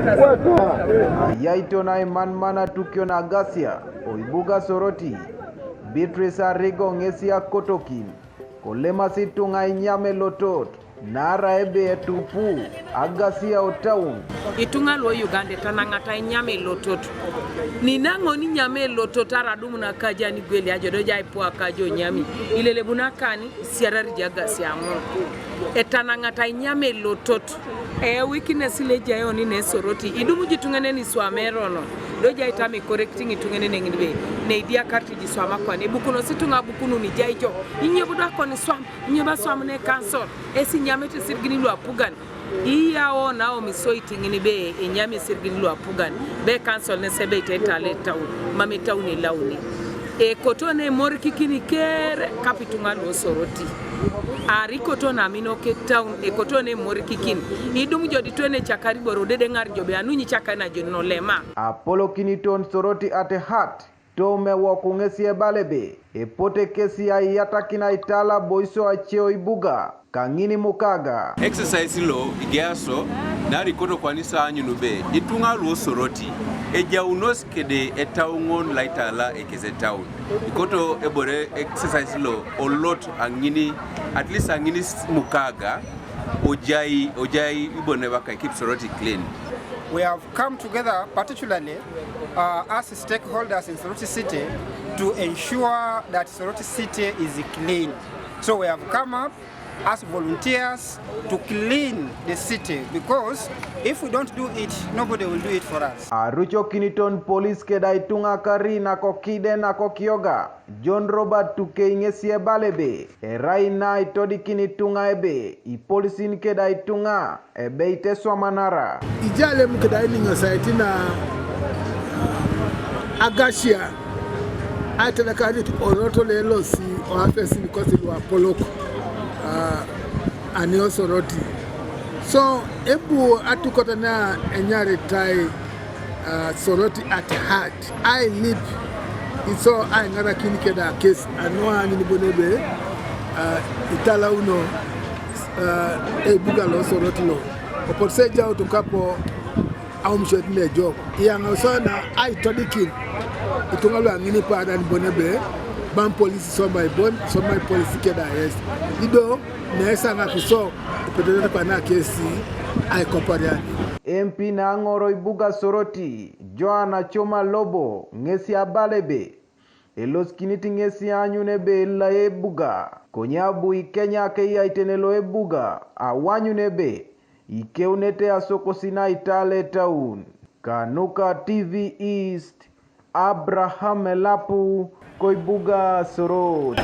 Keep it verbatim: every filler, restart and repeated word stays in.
Ayaiton aimanman atukion agasia oibuga Soroti, Beatrice Arigo ŋesi akotokin, kolemasi ituŋa inyam elotot, naarai ebe etupu agasia otaun. Ituŋa lu Uganda etanaŋata inyam elotot. Ninaŋon inyam elotot arai adumun akaja nigweli ajo do jai ipu akaja onyami, ilelebun akani, isiarari jo agasia ŋun. Etanaŋata inyam elotot. Eyawikinet lo ejai oni ne Soroti, idumu jo ituŋanan iswam erono, lo ejai tama ikorekit ituŋanan ŋin be, ne idiakarit jo iswam akwan, ebukunos ituŋa abukunun ijai jo, inyo bo do akon iswam, inyo bo aswam ne ekansol, esi inyamete isirigin lu apugan, iyao na omisoit ŋin be, enyami isirigin lu apugan, be ekansol nes ebe ite etale etaun, mam etaun elauni. Ekoto ne emorikikin kere kape ituŋa lu Soroti. Arai ikoto ne aminok etaun, ekoto ne emorikikin. Idum jo diton ecakar iboro dedeŋar jo be anu nyicakar na jo nolema. Apolokiniton Soroti at heart, Tom Ewoku ŋesi ebala ebe, epote kesi aiyatakin aitala boiso ace oibuga, kaŋin mukaga. Exercise lo igeaso, naarai ikoto kwanisa aanyun be, ituŋa lu Soroti, ejaunos kede etau ŋon laitala ekes etaun. Ikoto ebore exercise lo olot aŋini, at least aŋini s-, mukaga, ojai, ojai ibone baka keep Soroti clean. We have come together particularly, uh, as stakeholders in Soroti City to ensure that Soroti City is clean. So we have come up as volunteers to clean the city, because if we don't do it, nobody will do it for us. Arucokiniton polis keda ituŋa kari nakokide nakokioga, John Robert Tukei ŋesi ebala ebe, erai na aitodikin ituŋa ebe, ipolisin keda ituŋa, ebe iteswamanara. Ijalem keda iniŋosait na agasia, aitelekarit orot lo elosi oafesin kosi lu apolok, ah, ani o Soroti. So, ebu atukot na enyaritai, ah, Soroti at heart, ailip iso aiŋarakin keda kes anu aanyun bon ebe, ah, italauno, ah, eibuga lo Soroti lo. Apotu sio ejaut kapo aomisio ejok. Iyaŋa sona aitodikin ituŋa lu aŋini paran bon ebe, mam polis isomai bon, isomai polis keda yes. Ido nesaŋak so, epedorete kwana kesi aikoparian. M P na aŋor oibuga Soroti, Joan Achoma Lobo, ŋesi abala ebe, elosikinit ŋesi aanyun ebe elai ebuga, konye abu ikenya keyaitan lo ebuga, awanyun ebe, ikeunete asokosi na aitala etaun. Kanuka T V East, Abraham Elapu, koibuga Soroti.